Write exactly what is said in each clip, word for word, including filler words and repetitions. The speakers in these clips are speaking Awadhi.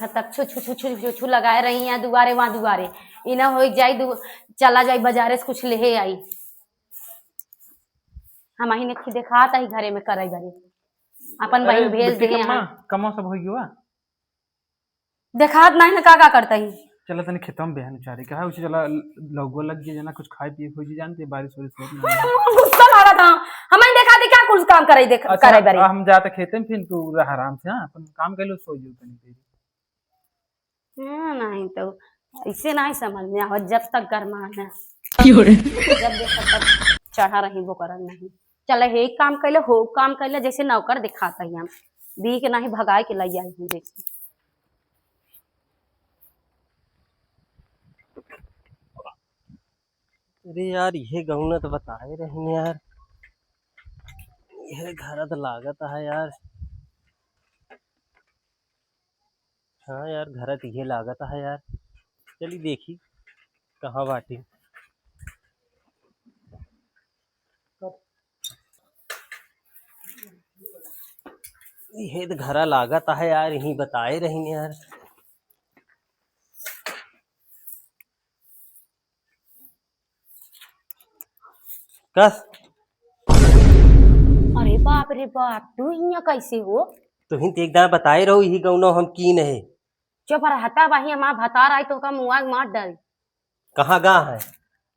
तब छु छु छु छु छु छु लगाए रही, यहाँ दुआरे वहाँ दुआरे। ई ना होई जाई दु-, चला जाई बाजारे से कुछ लेहे आई। हम ही नखी देखात ही घरे में करे बरे। अपन बहिन भेज दिहे। कमा सब हो गया। देखात नहीं ना का का करता ही। चला तनी खेतवा में बेहन उचारी कहा उसे चला लौगो लग गया जना कुछ खाए पिए हो जी जानते बारिश वारिश होत ना। गुस्सा लागत है। हम ही देखा दे क्या कुछ काम करे देख अच्छा, करे बरे। हम जाते खेते में फिर तू रह आराम से हाँ अपन काम कर लो सो जो तनी देर। हाँ, नहीं तो ऐसे नहीं समझ में आवत, जब तक गरमान है। क्यों रे? जब देखो तब चढ़ा रही वो करल नहीं। चले हे काम कैले, हो काम कैले, जैसे नौकर दिखाता ही हम। दी के नहीं भगाए के लई आई हूँ, देखी। अरे यार, ये गौना तो बताए रही यार, ये घर तो लागत है यार। हाँ यार, घर तो ये लागत है यार। चली देखी कहाँ बाटी। ये तो घरा लागत है यार, यहीं बताए रही यार। कस? अरे बाप रे बाप, तू हियां कैसे हो? तुहिन ते एक दाना बताए रहो, यही गौनो हम की नहीं। चुप रहता बाही, हमार भतार आई तो का मुआ के मार डाल। कहाँ गा है?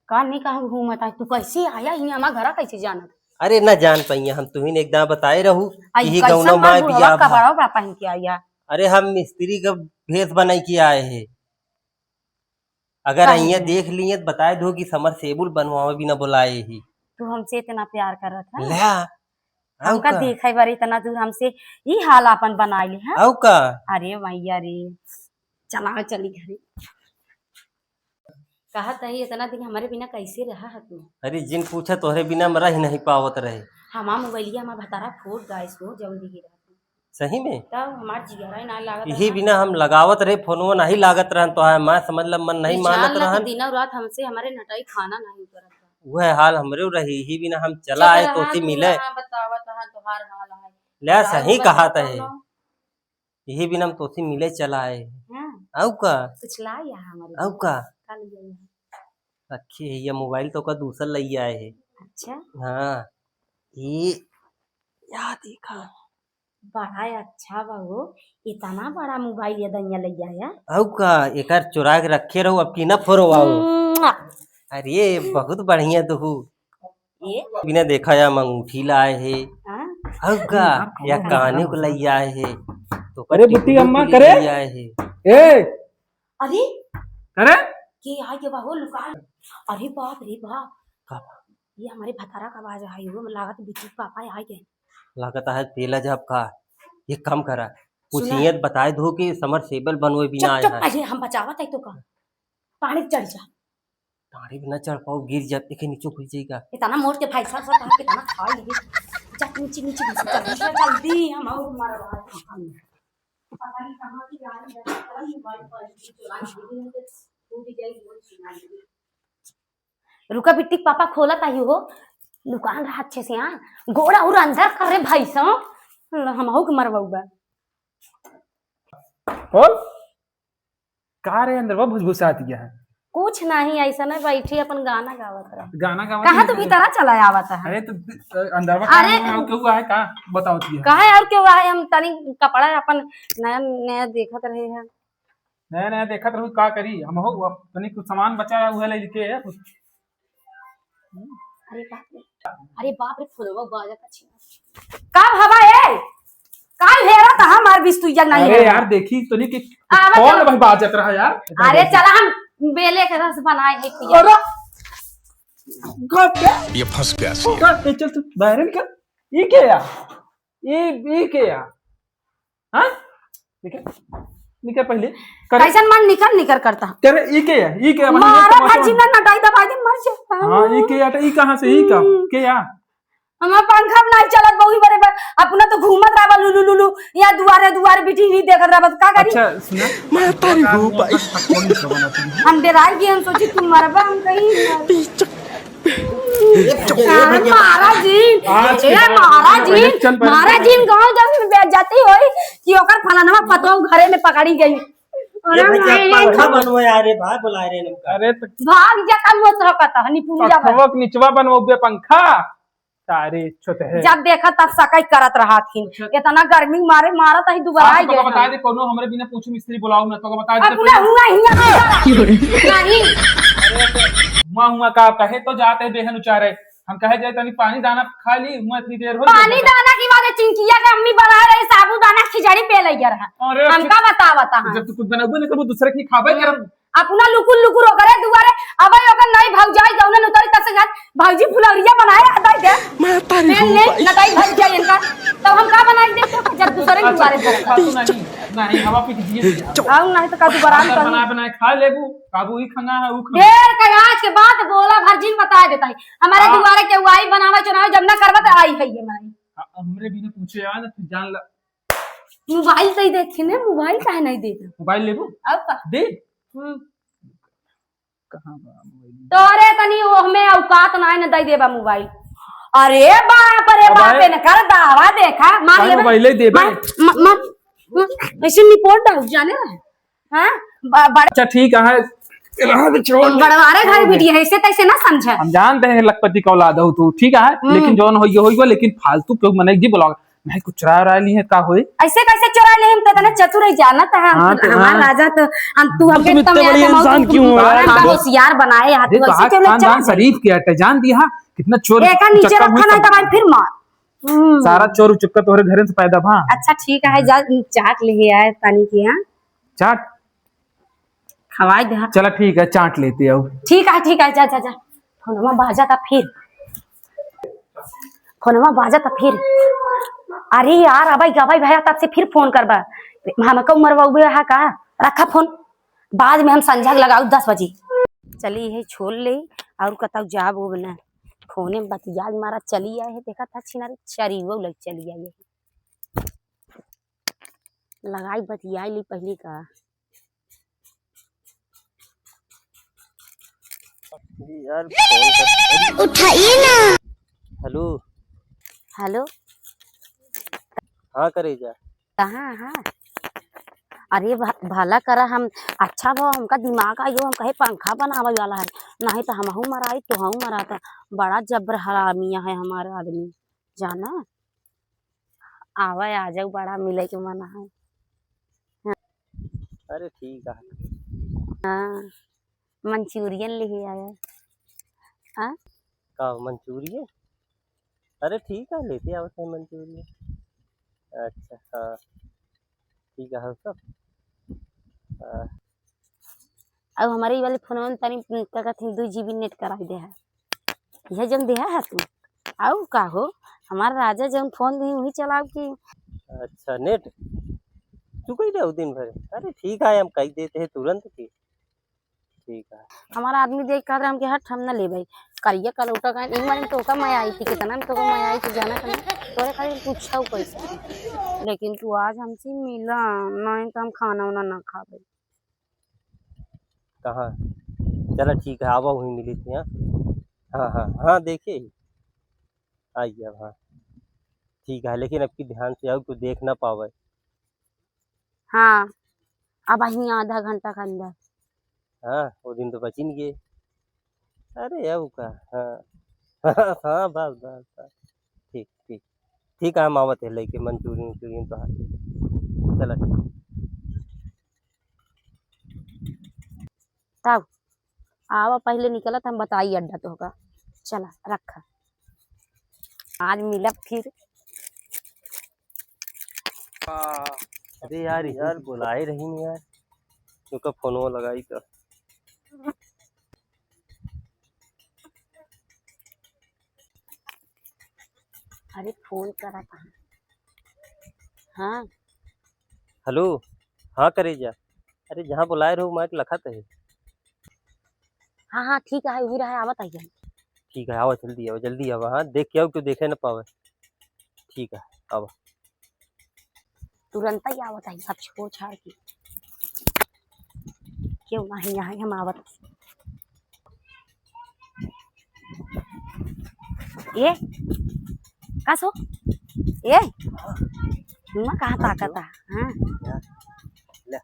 का नहीं कहाँ घूमत है? तू कैसे आया ही हमार घरा कैसे जानत? अरे ना जान पाइया हम, तुहिन एक दाना बताए रहू, आई यही कैसन गौनो मार माय बुढ़वा बियाह भा। कपड़ा उपड़ा पहन के आया? अरे हम मिस्त्री का भेष बनाई के आए हैं। अगर काहे अइया के? देख लिए तो बताए दो कि समरसेबुल बनवावे बिना बुलाए ही। तू हमसे इतना प्यार करत है? ल्या, आउ हमका का? देखे बार इतना दूर हमसे ई हाल आपन बनाए ले, हाँ? आउ का? अरे मैया रे, चला चली घरे। कहत है इतना दिन हमारे बिना कैसे रहा है तू? अरे जिन पूछा तोहरे बिना हम रह नहीं पावत रहे। हमार मोबाइलिया हमार भतारा फूट गइस हो जौन दिही रहा। सही में? तब हमार जियरा ही ना लागत यही रहा। बिना हम लगावत रहे फोनवा नहीं लागत रहन तो है मैं समझ ल मन नहीं ये मानत चार लाख रहन। दिनों रात हमसे हमारे नटाई खाना नहीं उतरत बा। वह हाल हमरे रही, यही बिना हम चला चुप आए रहा तोसे तू, मिले। हाँ, बतावत रहा तोहार हाल है। ले बताओ सही बस कहा तू तहे। कौनो। यही बिना हम तोसे मिले चला आए। हाँ। आउ का? कुछ ला या हमारे आउ लिए। का? का ले आई? रखी है ये मोबाइल तो का दूसर लई आए है। अच्छा। हाँ। ये या देखा। बड़ा अच्छा बा हो, इतना बड़ा मोबाइल ये दैया लई आया। आउ का, एकर चुरा के रखे रहो, अब की ना फोरवाओ। मुआ। अरे बहुत बढ़िया दुहू। ये? बिना देखा या हम अंगूठी लाए है। हाँ? आउ का, या काने को लई आए है। तो अरे बुट्टी अम्मा, करे? लई आए है। ए, अरे? अरे? के आ गया बा हो लुका? अरे बाप रे बाप। का बा? ये हमारे भतारा का आवाज आई हो, लागत बिट्टी पापा आ गए। लागत है तेला जाब का। एक काम करा, सुना। पूछिए तो बताए दो कि समरसेबल बनवे बिना चुप, आए चुप, हैं। अरे हम बचावत है तो का? पानी चढ़ जा। पानी भी ना चढ़ पाओ, गिर जा, देखे नीचे गिर जाएगा। इतना मोट के भाई साहब, साहब, कितना खा लिए। जा नीचे, नीचे, नीचे, जल्दी, जल्दी, हम और मारवा। पता नहीं कहाँ से आ रही है, पता नहीं, मोबाइल पर चुरा के दे देंगे, टूट जाएगी, वो सुना देंगे। रुका बिट्टी, पापा खोलत आही हो, लुकान रहा अच्छे से, हाँ, गोड़ा उड़ा अंदर कर रे भाई साहब, हमहू के मरवाऊ बा। बोल, का रे अंदर बा भुसभुसात गया है? कुछ नहीं, ऐसा नहीं, बैठी अपन गाना गावत रहा। गाना गावत कहाँ रही? तू भीतरा चला आवत है? अरे तो अंदर बा अरे! का क्यों है का बताओ तू? कहाँ और क्यों है? हम तनी कपड़ा अपन नया नया देखत रहे हैं। नया नया देखत रहू का करी हम हो, अब तनी कुछ सामान बचा है उहे ले लेके है कुछ। अरे बाप रे, अरे बाप रे, फोनवा बाजत अछि। का भवा ए? का हेरा त हमार बिस्तुइया नहीं अरे है। यार देखी तनी कि आवा कौन चला। भाई बाजत रहा यार। अरे चला हम बेले के रस बनाए है पिया। अरे गप के ये फंस गया सी। का ए, चल तू बाहर निकल। ई के या? ई ई के या? हाँ? निकल, निकल पहले। करे। कैसन मन निकल निकल करता। करे, ई के है? ई के है? मारा तमाशा भाजी में ना डाई दबाई दे, मर जा। हाँ, ई के है? ई कहाँ से? ई का? हम्म। के है? हमार पंखा भी नहीं चलत, बहु बरे बर-, अपना तो घूमत रहबा लुलु लुलु, या दुआरे दुआरे बिठी ही देखत रहबा, का करी? अच्छा, सुना। मैं तारी वो हो पाई। हम डराई गए, हम सोची तू मरबा, हम कहीं ए भैया, ए हाँ, भैया। महाराज जी, आज के ए बाद महाराज जी, इलेक्शन पर महाराज जी, गाँव जब में बेइज्जती होई कि ओकर फलानवा पतोह घरे में पकड़ी गई। ये भाई, क्या पंखा बनवाए आ रे भाई, बुलाए रे इनका। अरे तो भाग जा, कम होत हो कता, निपुरिया बन। पथवक निचवा बनवाबे पंखा। सारे छुत है। जब देखा तब सकई करत रहा थी। अच्छा। इतना गर्मी मारे मारत ही दुबरा आप ही तो गए बता हम। दे, कोनो हमरे बिना पूछे मिस्त्री बुलाओ ना, तो बता दे, अपना पहले हुआ हिया नहीं। हुआ, हुआ का कहे तो जाते बेहन उचारे। हम कहे जाए तनी पानी दाना खा ली, मैं इतनी देर हो पानी गई। दाना की बात है, चिंकिया के अम्मी बना रही साबूदाना खिचड़ी पे लग रहा। अरे हमका बता, बता, हाँ। जब तू खुद बनाबे ना करबू, दूसरे की खाबे करब। अपना लुकुर लुकुर ओकरे दुआरे, अब ओकर नई भौजाई जौनन उतरी तस जात, भौजी फुलौरिया बनाए रहता है। मैं तारी ले, हो ले, भाई। नटाई भर जाए इनका। तब हम का बनाई दे तो जब दूसरे के दुआरे पर। खा तू नहीं, नहीं, हवा पी के जिए। आओ नहीं तो का तू बरान कर। बना बनाए खा लेबू, काबू ही खंगा है, ऊ खंगा। ढेर कयाज के बात बोला, भर जिन बता देता है। हमारे हाँ। दुआरे के आई बनावा चुनाव जब ना करबा तो आई है ये माई। हाँ, हमरे बिना पूछे आ ना, तू जान ला। मोबाइल तो ही देखी ने, मोबाइल काहे नहीं देता? मोबाइल लेबू? अब का? दे। हम्म। कहाँ बा मोबाइल? तोरे तनी ओहमे औकात ना है न दे देबा मोबाइल। अरे बाप रे अब बाप, आए? इनकर दावा देखा, मार काहे लेबे। मोबाइल ले देबे? मार, म-, मार, मार, ऐसे निपोट डाल जाने रहे। हाँ? ब-, बड़- अच्छा ठीक है, रहा दे, छोड़ दे। बड़वारे घर छोड़ दे। बिटिया है, ऐसे तैसे ना समझा। हम जानते हैं लखपति का औलाद हो तू, ठीक है, हम्म। लेकिन जौन हो ये होइबा, लेकिन फालतू क्यों मने जी बुलाओ? नहीं, कुछ चुरा रहा ली है, का होई? ऐसे कैसे चुरा ले? हम तो इतना चतुर है, जानत है हम, हाँ, तो हमार हाँ। राजा तो, हम, तू हमके तुम इतने बड़े इंसान क्यों हो यार? होशियार बनाए, हाथ देख, से आज चले खानदान शरीफ के हटे, जान दिया, कितना चोर एका नीचे उचक्का रखा हुई नहीं सब। तो भाई फिर मार। हम्म। सारा चोर उचक्का तोहरे घरे से पैदा भा। अच्छा ठीक है, जा चाट ले आए पानी की, हाँ? चाट? खवाई दे, हाँ। चला ठीक है, चाट लेते आओ। ठीक है, ठीक है, जा, जा, जा। फोनवा बाजा था फिर। फोनवा बाजा था फिर। अरे यार, अबे, अबे भैया तब से फिर फोन करबा। हमका उमर बाबू है का? रखा फोन। बाद में हम संझा के लगाऊ दस बजे। चली है छोड़ ले और कतौ जाब वो ना। फोने में बतियाज मारा चली आए है, देखा था छिनारी चरी वो लग चली आई है। लगाई बतियाई ली पहली का। यार, फोन कर। उठाइए ना। हेलो। हेलो। हाँ, करेजा। कहाँ, हाँ? अरे, भ-, भला करा हम, अच्छा भा, हमका दिमाग आयो, हम कहे पंखा बनावे वाला है, नहीं तो हमहू मराई, तोहू मराता। बड़ा जबर हरामिया है हमारा आदमी, जाना। आवे, आ जाऊ, बड़ा मिले के मन है। हाँ। अरे ठीक है। हाँ, मंचूरियन लेहे आया। हाँ? का मंचूरियन? अरे ठीक है, लेते आवत है मंचूरियन। अच्छा, हाँ, ठीक है, सब। हाँ। अब हमारे ई वाले फोनवा में तनी, का कहत हैं, दू जीबी नेट कराई दे है। यह जन देहा है तू। आऊ का हो, हमार राजा जौन फोन दी वही चलाओ की। अच्छा, नेट? तू कही रहो दिन भर? अरे ठीक है, हम कही देते हैं तुरंत की। ठीक है। हमारा आदमी देख कहत रहे हमके हट, हम न लेबै। करिया कलौटा का, एक बार में तोका मैं आई थी, कितना में तोका मैं आई थी, जाना था ना, तोरे खातिर कुछ पैसा। लेकिन तू आज हमसे मिला, नहीं तो हम खाना उना ना खाबै। कहाँ? चला ठीक है, आवा वहीं मिली थी, हाँ? हाँ, हाँ, हाँ, देखे ही। आई अब, हाँ। ठीक है, लेकिन अब की ध्यान से आओ, कोई देख ना पावे। हाँ, अब वहीं आधा घंटा के अंदर। हाँ, वो दिन तो बचिन गए। अरे, अब का? हाँ। हाँ, बस, बस, बस। ठीक, ठीक। ठीक है, हम आवत है लेके मंचूरियन, उंचूरियन तो है। चला, ठीक। तब आवा, पहले निकलत हम बताई अड्डा तोहका। चला, रखा। आज मिलब फिर। अरे यार, यार, बोलाए रही नहीं यार। उनका फोनवा लगाई तो। अरे, फोन करा था। हाँ। हेलो, हाँ करेजा। अरे, जहाँ बुलाए रहो, माइक लखत है। हाँ, हाँ, ठीक है, वही रहा, आवत है। ठीक है, आवा, जल्दी आवा, जल्दी आवा। हाँ, देख के आओ, क्यों देखे न पावे। ठीक है, आवा। तुरंत ही आवत है, सब छोड़ छाड़ के। क्यों नहीं यहाँ हम आवत। ए, का सो? ए, हुआ कहाँ ताकत है? हाँ। ले।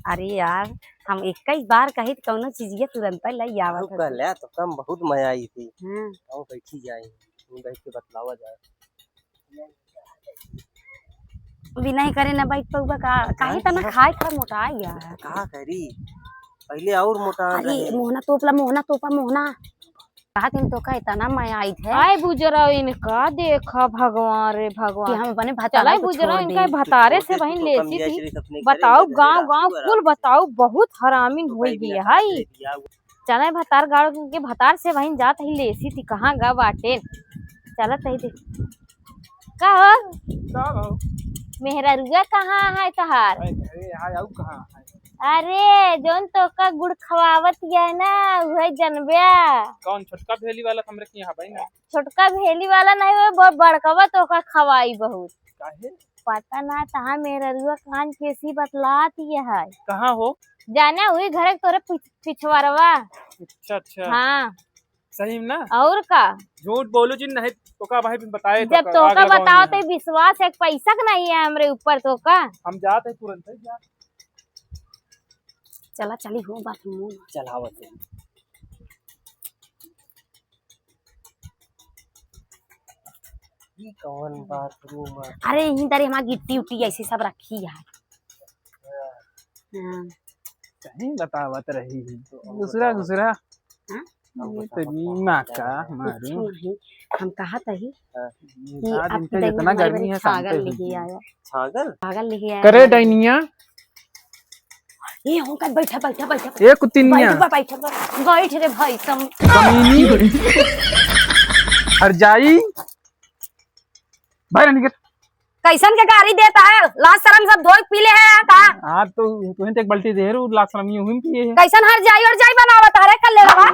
अरे यार, हम इक्कीस बार कही त कौनो चीजिया तुरंत लई आवत तू हस। कहले तो कम बहुत मजा आई थी। हाँ। आओ बैठी जाए, बैठ के बतलावा जाए। बिना ही करे ना बैठ पउबा का? काहे तना खाए खा मोटा गया है। का करी? पहिले और मोटा अरे रहे। मोहना तोपला, मोहना तोपा, मोहना। का दिन तो का इतना मया आई है। आए बुजरा इनका देखा भगवान रे भगवान। कि हम अपने भतारे चला को बुजरा छोड़ इनका दी। भतारे से वहीं लेसी थी। बताओ गाँव गाँव कुल बताओ बहुत हरामिन होई गई है। चले भतार गाड़ के भतार से वहीं जात ही लेसी थी कहाँ गा बाटे। चलत ही देख। का हो? का हो? मेहररुआ कहाँ है तहार? अरे, अरे, यहाँ आऊ कहाँ है? अरे, जौन तोका गुड़ खवावत है ना, उहे जनब्या। कौन छोटका भेली वाला हमरे के यहाँ भाई ना? छोटका भेली वाला नहीं, वो बहुत बड़कवा तोका खवाई बहुत। काहे? पता ना तहार मेहररुआ कान केसी बतलात ये है। कहाँ हो? जाने हुई घरे तोरे पिछ-, पिछवरवा। अच्छा, अच्छा। हाँ। सही में ना? और का? झूठ बोलू जिन, नहीं तो का भाई बताए तो जब का, तोका आग लगाओ बताओ यहाँ। तो विश्वास है, पैसा का नहीं है हमरे ऊपर तोका। हम जात है तुरंत है, जा। चला चली हो बात मुंह। चलावत है। ई कौन बाथरूम है? अरे यहीं दरे हमार गिट्टी उट्टी ऐसी सब रखी है। हाँ। कहीं बतावत रही है। दूसरा, दूसरा। हाँ? ये तो नी माँ का मारू। कुछ नहीं। हम कहा तही हाँ। कि आज आप इनका जितना गर्मी है, शांति छागल हुई। लेके आया। छागल? छागल लेके आया। करे डाइनिया। ये हो कर बैठा, बैठा, बैठा। ए कुतिनिया। बैठ, बैठ, बैठ, बैठ रे भाई, सम- कमीनी। हर जाई। बाहर निकल। कैसन के गारी देता है? लाज शरम सब धोए पीले है का? हाँ, तो तुम्हें तो एक बाल्टी दे रू, लाज शरम यूं ही पिए है। कैसन हर जाई और जाई बनावत है रे, कर ले रहा।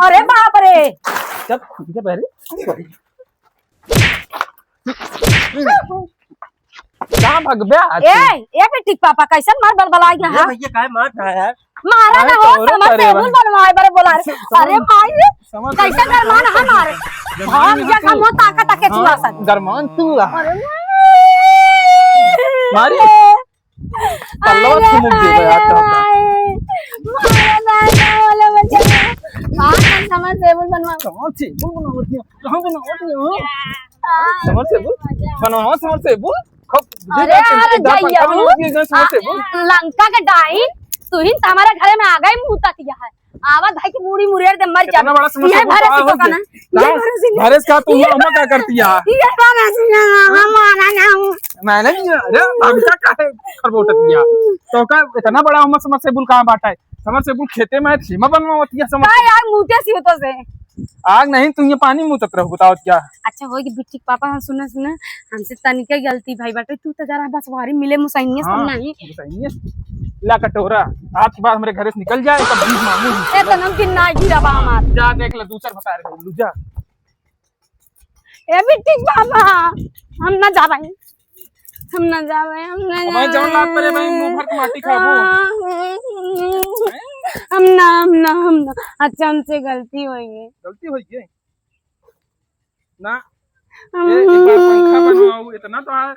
अरे बाप रे। जब, जब अरे। कहाँ भगबे आज ए, तू? ए बेटी के पापा, कैसन मार बलबला गया ए है? भैया, काहे मार रहा है यार? मारा अरे ना हो, तोरे समर करे टेबुल बन- बनवाए बरे बोला रे। समर- अरे माई रे, समर कैसे टेबुल गरमान है मारे? गरमान भाग जा, हम ताका ताके चुआ सन। गरमान तू आ। अरे माई। मारी। पल्लवा अरे चुमुक दे बे, हाथ माई। मारा ना, ना, वाला बच्चा। कहाँ का समर टेबुल बनवा? समर टेबुल बनावत है। कहाँ बनावत है, हाँ? समर टेबुल? बनवाओ समर टेबुल। खूब अरे, अरे, जाइए, समर टेबुल। लंका के डाइन, तू ही तो हमारे घरे में आ गई, मुंह ततिया है। आवा भाई की मुड़ी मुड़ेर दे मर जा। कितना बड़ा समर टेबुल भरे से तो का है? ये भरे से भरे से का तू अम्मा का करती है? ये भरे से हम माना ना हूँ। मैं नहीं, अरे, हम क्या काहे खरबोट दिया? तो का इतना बड़ा हमार समर टेबुल कहाँ बाटा है? समर टेबुल खेते में है, सीमा बनवावत है समर का टेबुल। यार, मुँह कैसी होतो से? आग नहीं, तू ये पानी मुँह तक रहो, बताओ क्या? अच्छा, होई कि बिट्टी के पापा, हाँ, सुना, सुना, हमसे तनिके गलती भाई बाटे, तू तो जरा बस वारी मिले मुसैनिया सब हाँ, नहीं। मुसैनिया। ला कटोरा, आज के बाद हमरे घरे से निकल जाए, तब बीस मांगू। ए, तो नमकीन ना गिरा बा हमार। जा देख ले, दूसर बता रहे, जा। ए बिट्टी के पापा, हम ना जाबे, हम ना जाबे, हम ना हमारे जाबे। जवन लात परे भाई, मुंह भर के माटी खाबो। हम ना, हम ना, हम ना। अच्छा, हमसे गलती होई है। गलती होई है? ना। हम ए, एक बार पंखा बनवाओ, इतना तो है,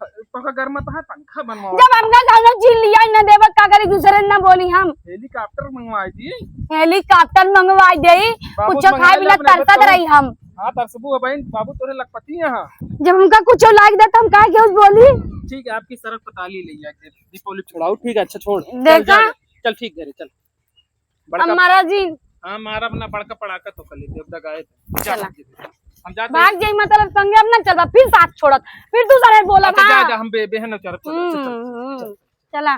तो का घर में तो है, पंखा बनवाओ। जब हमका कौनो चीज लिया ही ना देबा, का करी, दूसरे ना बोली हम। हेलीकॉप्टर मंगवाई दी। हेलीकॉप्टर मंगवाई देई, बाबू कुछ मंगवा खाए ले बिना अपने तरसत बच्चों। रही हम। हाँ, तरसबू है बहन, बाबू तोरे लखपति हैं, हाँ। जब हमका कुछ लाग दे, तो हम काहे केहू बोली? ठीक है, आपकी सड़क पता ली ले जाके, दीपावली छोड़ाओ, ठीक है, अच्छा छोड़। चल, देखा? जा, चल, ठीक घरे, चल। बड़का हमारा जी। हाँ, मारा अपना बड़का पड़ाका तो कर लेते, अब दगाए थे। जा, चला। हम जाते भाग हैं। जाई, मतलब, संगे अब ना चलबा, फिर साथ छोड़त, फिर दूसरे बोला अच्छा, जा, ना। जा, हम बे-, बेहन चल, चल, चल, चल। हम्म, हम्म, चला।